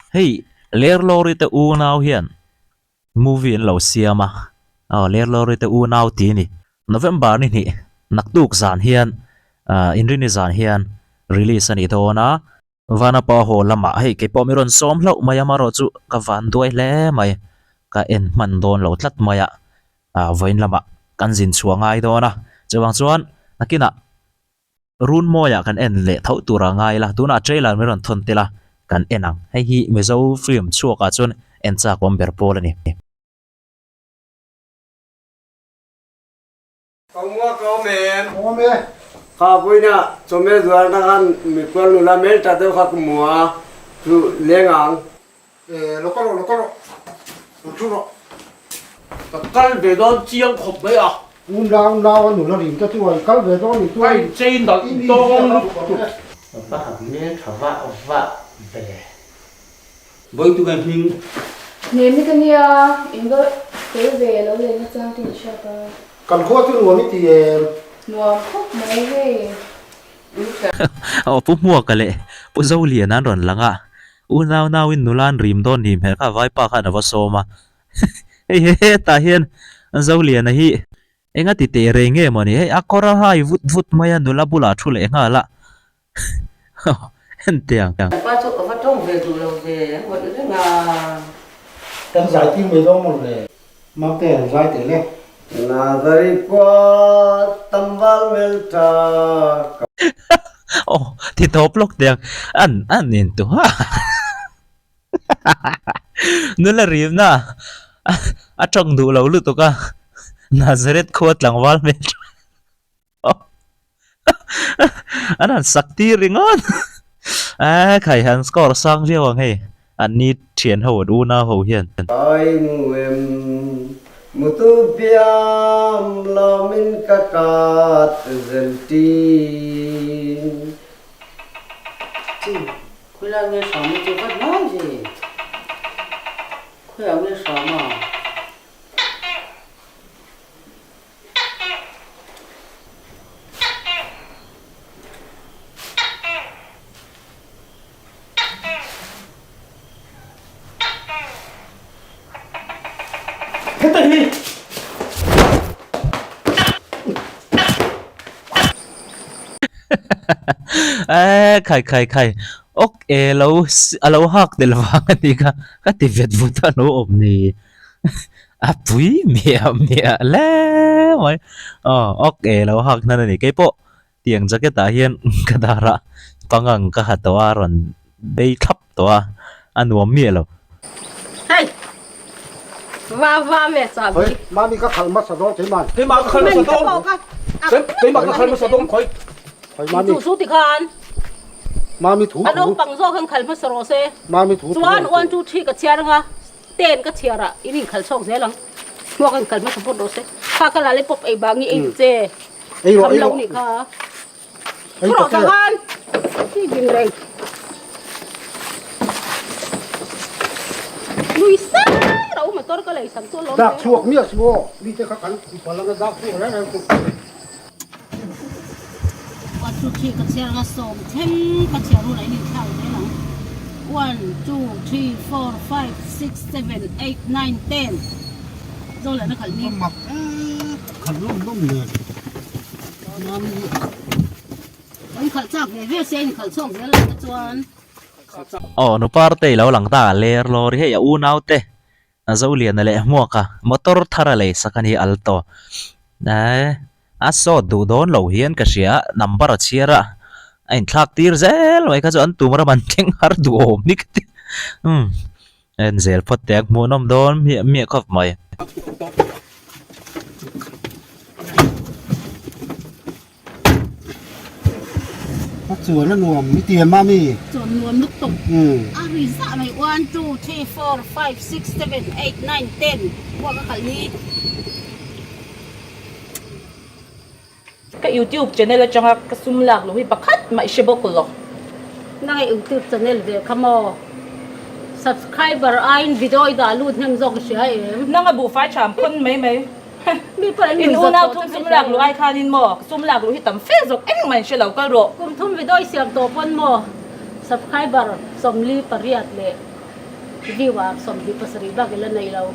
Hei Lerlawri te unau hian movie an lo siam a, aw Lerlawri te unau tih a ni. November ni hnih naktuk zan hian ah Inrini zan hian release a ni dawn a. Vanapa haw lamah hei keipawh mi rawn sawm hlauh mai a marawh chu ka van duai hle mai ka en hman dawn lo tlat mai a ah vawiin lamah kan zin chhuah ngai dawn a chuvang chuan nakinah Runmawiah kan en leh tho tur a ngai la tunah trailer min rawn thawn tel a kan en ang hei hi Mizo film chhuakah chuan en chak awm ber pawl a ni. Ka mua ka awm em? Ka awm e. Kha vawiina chawhmeh zuarna khan mikual nula hmel ta deuh kha ka hmu a, chu leng ang. E, lo kal rawh, lo kal rawh. Lo thu rawh. Ka kal ve dawn chiang khawp mai a. U nau nau a nula rim te chu a i kal ve dawn ni chuan. Ka inchei nalh dawn lutuk. Va han hmel tha vah vah ve. Vawitu nge hming? Nemi ka nia, in va tel ve lo leh na chang te in hriat a. Kan khua chu nuam i ti em? Nuam khawp mai hei. Aw Pu Hmuaka leh Pu Zoliana an rawn lang a, unau nauin nula an rim dawn ni hmel kha vaipa khan a va sawm a. Hei hetah hian Zoliana hi enga ti teh reng nge mawni hei a kawr a hai vut vut mai a nula bulah a thu leh nghal a. Hentiang. Pa chu a va tawng ve duh lo ve a ngawih reng a. Kan zai tir mai dawn maw le. Mate an zai teh le. Nazari khua tamval mel tha ka. Aw ti tawp lawk teh ang an an in tu ha nula rimna a tawng duh lo lutuk a Nazareth khua tlangval hmel tha. An han sak tir ringawt a khai han score sang viau ang hei an ni thian ho an unau ho hian. Ai mu em mutu biam lawmin ka kat zel tin. Chu khawilai nge hram hi chu vat mai ve khawiah nge hram a. Heta hi! Eee khai khai khai ok e lo a lo hak tel vang a ni kha ka ti vet vut a lo awm ni. A pui miah miah hle mai aw ok e lo hak hnan a ni keipawh tiang jacket ah hian ka dar a pangang ka ha tawh a rawn bei thlap tawh a a nuam miah lo. Hei va va me cha bi. Khoi mami ka khal hmasa dawn keimah. Keimah ka khal hmasa dawn. Keimah ka khal hmasa dawn khoi. Khoi mami. Chu chu ti khan. Mami thu thu. A naupang zawk hian khal hmasa rawh se. Mami thu thu. Chuan 1 2 3 ka chhiar anga. Ten ka chhiar ah in inkhal chhawk zel ang. Hmuak a inkhal hmasa phawt rawh se. Kha ka lal i pawp ei bang i ei tu che. Kham lo nih kha. Thu rawh ta khan. Hi din reng. Nui sai rau motor ka lei sak chu alawm. Dak chhuak miah suh aw. Mi te kha kan bal anga dak chhuak reng reng chu. One two three ka chhiar anga sawm thleng ka chhiar hunah in inthlak zel ang one two three four five six seven eight nine ten zo lehna khalh ni. Mak khalh lawm lawm le Kan khalh chak ve ve sia in khalh chhuak zel lo te chuan. Aw nupar te ilo lang ta ler lawr hi hei a unau te A Zoliana leh Hmuaka motor thar a lei sak a ni Alto. Eeh a sawt duh dawn lo hian ka hria a, number a chhiar a, a inthlak tir zel mai kha chu an tum ram an thleng har duh awm ni ka ti. Umm en zel phawt teh ang hmuhnawm dawn miah miah khawp mai. A chuan a nuam i ti em mami? Chuan nuam lutuk. A ri zah mai one two three four five six seven eight nine ten pawh ka khalh ni. Ka youtube channel atanga ka sum lak loh hi pakhat mah i hre bawk lo. Nang i youtube channel ve kha maw? Subscriber aiin video i dah lut hnem zawk i hria em? Nang a buhfai tham khawn mai mai. In unau thum sum lak luh ai khanin maw sum lak luh hi tam fe zawk engmah in hre lo kal rawh. Kum thum video i siam tawh pawn maw subscriber 48 leh Viewer 27 bak ila nei lo.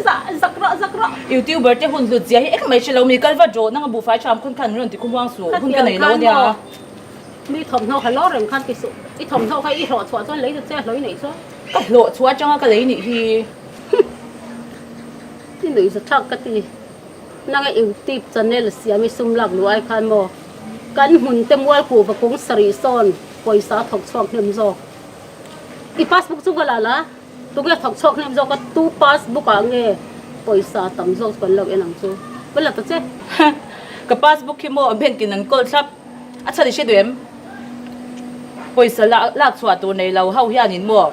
Zah zak rawh zak rawh. Youtuber te hun hlut zia hi engmah i hre lo mi kal vat rawh nang a buhfai tham khun khan min rawn ti khawmuang suh hun ka nei lo ania. Mi thawmhnaw kha lawr reng khan ti suh i thawmhnaw kha i hlawh chhuah chuan lei ta che a hlawih neih chuan. Ka hlawh chhuah atanga ka lei nih hi. I nuih za thlak ka ti. Nanga youtube channel siam i sum lak luh ai khan maw kan hmun te mual kuhva kung sarih sawn pawisa a thawk chhuak hnem zawk. I passbook chu ka la la, tunge thawk chhuak hnem zawk a tu passbook ah nge pawisa tam zawk chu kan lo en ang chu va la ta che. Ka passbook hi maw bank in an kawl thlap a chhan i hre duh em? Pawisa lak chhuah tur nei lo ho hianin maw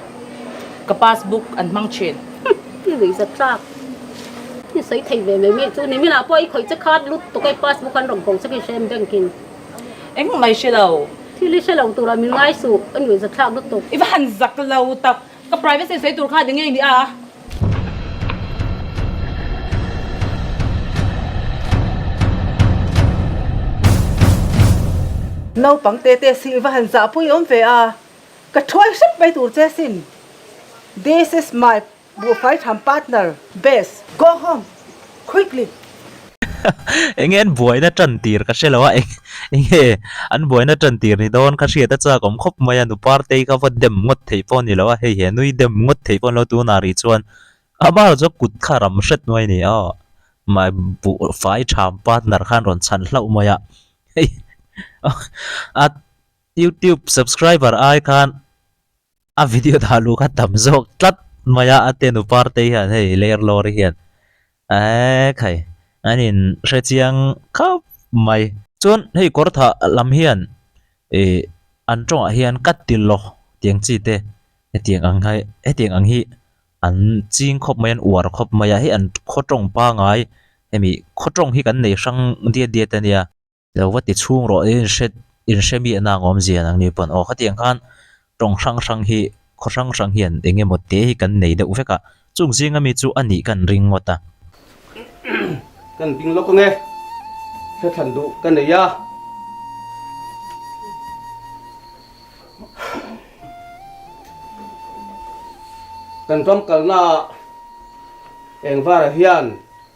ka passbook an hmang thin. I nuihzat tlak i sawi thei ve mai mai chu nimin ah pawh i khawih che khat lut tuk a i passbook an rawn ko che khi hre em bank in. Engmah i hre lo. Thil i hre lo turah min ngai suh, a nuihza thlak lutuk. I va han zak lo tak, ka privacy sawi tur kha ni ngei ni a. Naupang te te si i va han zahpui awm ve a, ka thuai hrep mai tur che sin. This is my Buhfai tham partner best go home quickly. Enge an buaina tan tir ka hre lo a, enge an buaina tan tir ni dawn ka hriat a chak awm khawp mai a, nu Partei kha va dem ngawt theih pawh a ni lo a, hei he nui dem ngawt theih pawh a ni lo tunah rih chuan amah chu kut kha ram hret mai a ni aw, mah buhfai tham partner khan rawn chhan hlauh mai a, hei a youtube subscriber ai khan. A video dah luh kha tam zawk tlat mai a, a te nu parte hian hei ler lawr hian eee khai an in hre chiang khawp mai. Chuan hei kawr thah lam hian ih an tawngah hian ka ti lo tiang chi te hetiang ang hi hetiang ang hi an ching khawp mai an uar khawp mai a, hei an khaw tawng pangai hemi khaw tawng hi kan nei hrang diat diat a nia. Lo va ti chhung rawh in hre in hre mi an ang awmzia nang ni pawn aw khatiang khan tawng hrang hrang hi khaw hrang hrang hian eng emaw te hi kan nei deuh vek a chung zinga mi chu a nih kan ring ngawt a. Kan ding lawk ange hre thlan duh ka nei a. Kan ram kalna eng varah hian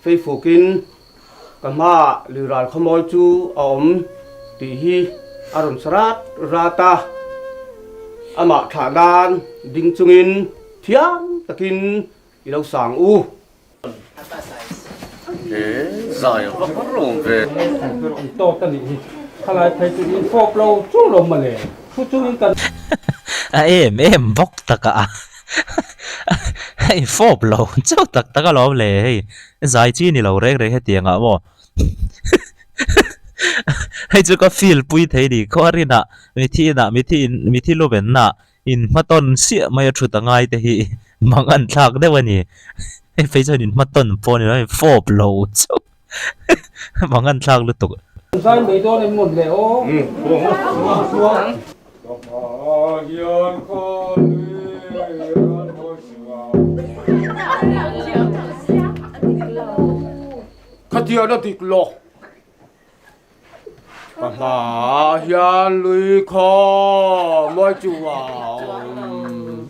feifukin Ka hmaah Luiral khawmawi chu a awm tih hi a rawn sa rat rat a, amah thlah nan ding chungin thiam takin i lo sang u. A em em bawk tak a, hei fawp lo chauh tak tak alawm le hei. Zai chi ni lo reng reng hetiang ah maw hei chu ka feel pui thei ni khaw rinah mithi inah mithi in mithi lubenna in hmatawn siah mai a thut a ngai te hi mang an thlak deuh a ni hei phei chuan in hmatawn pawh a ni lo hei fawp lo chauh mang an thlak lutuk. Zai mai dawn em mawn le aw. Khatian a dik lo. Ka hmaah hian lui khaw mawi chu a awm.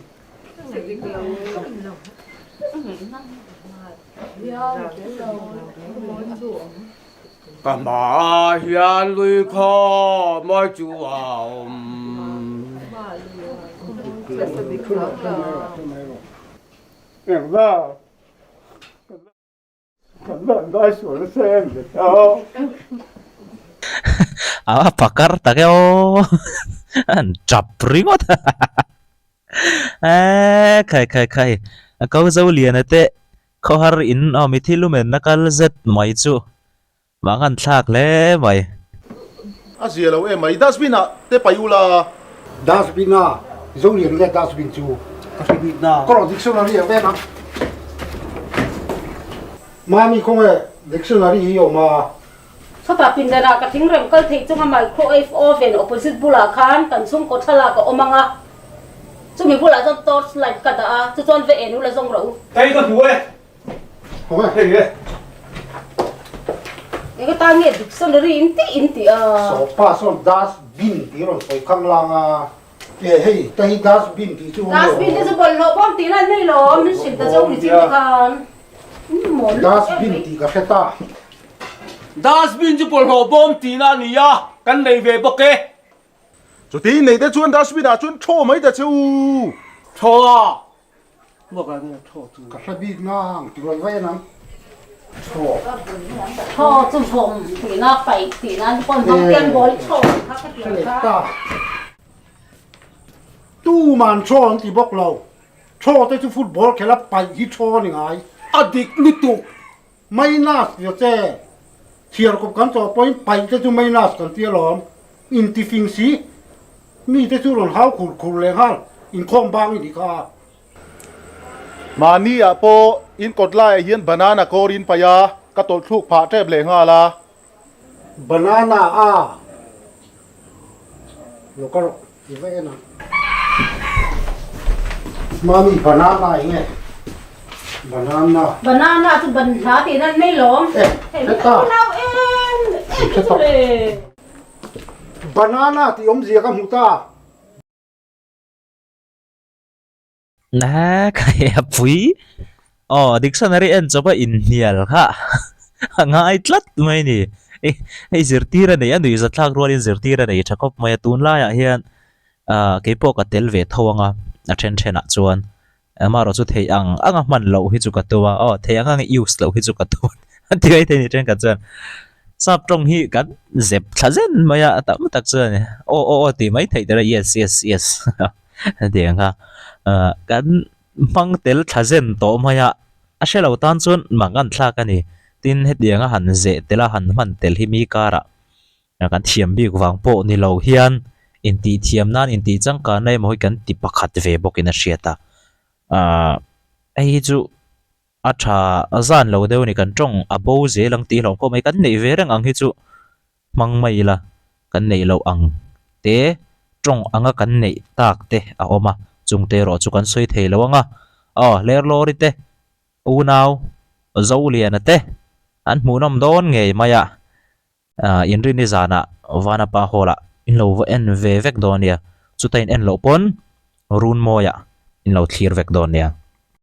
Ka hmaah hian lui khaw mawi chu a awm. A pakar tak e aw an tap ringawt a eee khai khai khai a ko zo lian te khawhar in aw mithi lumen a kal zet mai chu Mang an thlak hle mai. A zia lo em mai. Dustbin ah te pai ula. Dustbin a zo lian nge dustbin chu ka hre bik na. Ka rawh dictionary ah ven ang. Mami khawnge dictionary hi awm a. Chutah pindanah ka thingrem kal theih chunga microwave oven opposite bulah khan kan chhungkaw thlalak a awm ang a, chumi bulah chuan torch light ka dah a, chu chuan ve en ula zawng rawh u. Hei ka hmu e. Hei e. Eng atan nge dictionary in tih in tih a? Sawpa sawn dustbin tih rawn sawi khang lang a. E hei ta hi dustbin tih chu awm lo. Dustbin te chu bawlhhlawh bawm tih nan mai lawm min hrilh ta chauh ni chin te khan. Dustbin tih ka hre ta. Dustbin chu bawlhhlawh bawm tihna a ni a, kan nei ve bawk e. Chuti nei te chuan dustbin ah chuan thaw mai ta che u. Thaw a! Muak ah nge thaw chu. Ka hre bik nang ti rawn vai anang. Thaw. Thaw chu vawm tihna paih tihna ni pawn hmang tian bawl thaw kha ka ti ang kha. Tuman thaw an ti bawk lo. Thaw te chu football khela paih hi thaw a ni ngai. A dik lutuk. Minus tia che. Chhiar kawp kan chawh pawhin paih te chu minus kan ti alawm. Intifing si. Mi te chu rawn hau khur khur leh nghal. Inkhawm bang i nih kha. Mahni ah pawh in kawt laiah hian banana kawr in paih a, ka tawlh thluk phah tep leh nghal a. Banana a lo ka rawh i va en ang. Mami banana eng nge? Banana. Banana chu ban hla tih nan mai lawm. Eh, heta. Nau em em chu le. Banana tih awmzia ka hmu ta. Na ka he a pui aw dictionary en chawp a inhnial kha a ngai tlat mai a ni hei zirtir a nei a nuihza thlak rualin zirtir a nei tha khawp mai a tunlaiah hian ah keipawh ka tel ve tho ang a a then thenah chuan amaherawh chu thei ang ang a hman loh hi chu ka tum a aw thei ang ang a use loh hi chu ka tum a ti mai thei a ni thenkhat chuan sap tawng hi kan zep thla zen mai a tam tak chuan aw aw aw tih mai theih tur a yes yes yes. Hetiang kha kan hmang tel thla zen tawh mai a, a hre lo tan chuan mak an thlak a ni. Tin, hetianga han zeh tel a, han hman tel hi mi karah kan thiam bik vang pawh ni lo hian intih thiam nan intih changkanna emaw hi kan ti pakhat ve bawkin a hriat a. Ahh hei hi chu a tha zan lo deuh a ni, kan tawng a bo zel ang tih hlauh khawp mai, kan neih ve reng ang hi chu. Hmang mai ila, kan neih loh ang te, tawng anga kan neih tak te a awm a, chung te erawh chu kan sawi thei lo ang a. Aw, Lerlawri te, unau Zoliana te an hmuhnawm dawn ngei mai a, Inrini zanah Vanapa Hall ah in lo va en ve vek dawn nia, chuta in en loh pawn Runmawiah in lo thlir vek dawn nia.